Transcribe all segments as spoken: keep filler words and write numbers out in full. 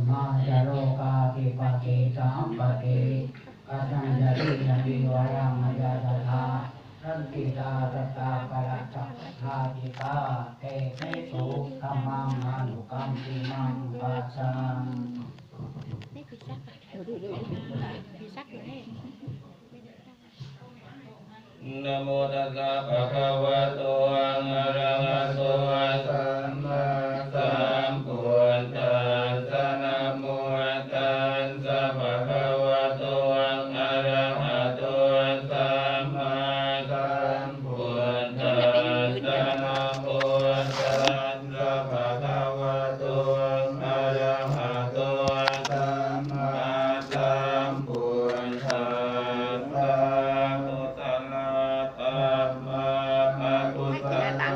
Mā ca rogādi paṭisambapatti, kasañcati ca nivāraṃ mayā sadā, santi tā tattā kallassapāṇikā, tesesu dhammaṃ anukampimaṃ pajaṃ. Namo tassa bhagavato arahato sammāsambuddhassa. Namo tassa bhagavato arahato sammāsambuddhassa. Namo tassa bhagavato arahato sammāsambuddhassa. Kusalā dhammā, akusalā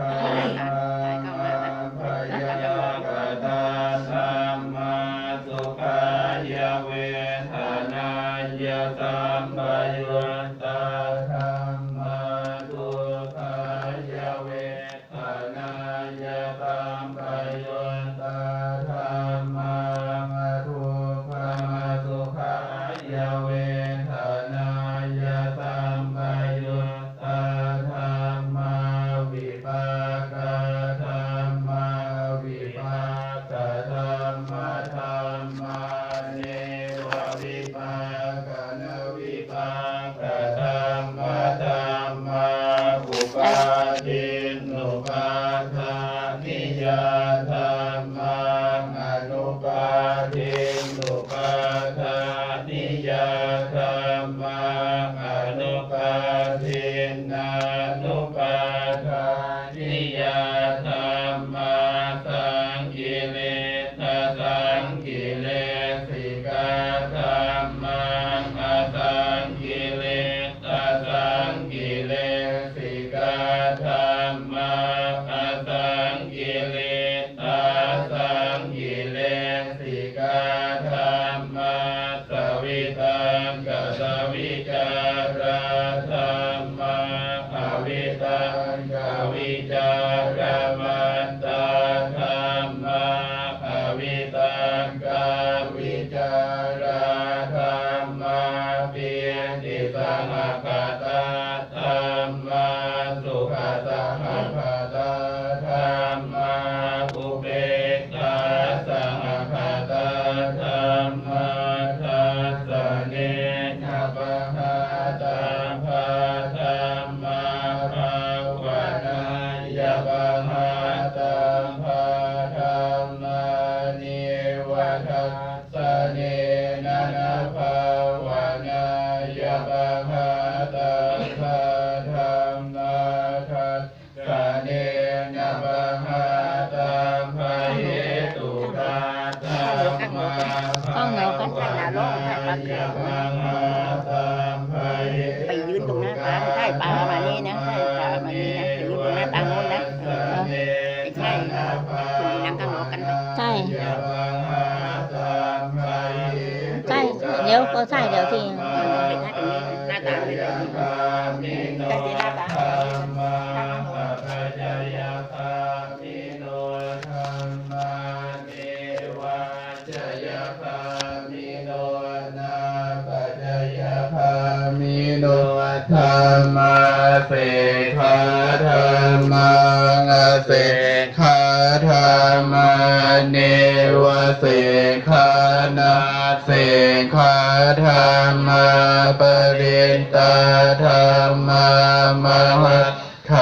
dhammā, byākatā dhammā, sukhāya vedanāya sampayuttā dhammā, dukkhāya vedanāya sampayuttā dhammā, adukkhamasukhāya vedanāya sampayuttā dhammā, vipākā dhammā, vipākadhammadhammā, nevavipākanavipākadhammadhammā, upādinnupādāniyā dhammā, anupādinnupādāniyā dhammā, anupādinnānupādāniyā dhammā, saṅkiliṭṭhasaṅkilesikā dhammā, asaṅkiliṭṭhasaṅkilesikā dhammā, asaṅkiliṭṭhāsaṅkilesikā dhammā, savitakkasavicārā dhammā, avitakkavicāramattā dhammā, avitakkāvicārā dhammā, pītisahagatā dhammā, sukhasahagatā dhammā, upekkhāsahagatā dhammā, dassanena pahātabbā dhammā, bhāvanāya pahātabbā dhammā, neva dassanena na bhāvanāya pahātabbā dhammā, dassanena pahātabbahetukā dhammā, bhāvanāya pahātabbahetukā ไปยืนตรงหน้าตา ใช่ ปาประมาณนี้นะ ใช่ ปาประมาณนี้นะ ไปยืนตรงหน้าตาโน้นนะ เออ ใช่ คุณนั่งข้างนอกกันไป ใช่ ใช่ เดี๋ยว ก็ใช่ เดี๋ยวที่ เออ ไปท่าตรงนี้ หน้าตาเลย ใช่ ที่หน้าตา jayagāmino dhammā, nevābhayagāmino nāpajayagāmino dhammā, sekkhā dhammā, asekkhā dhammā, nevasekkhā nāsekkhā dhammā, parittā dhammā, mahat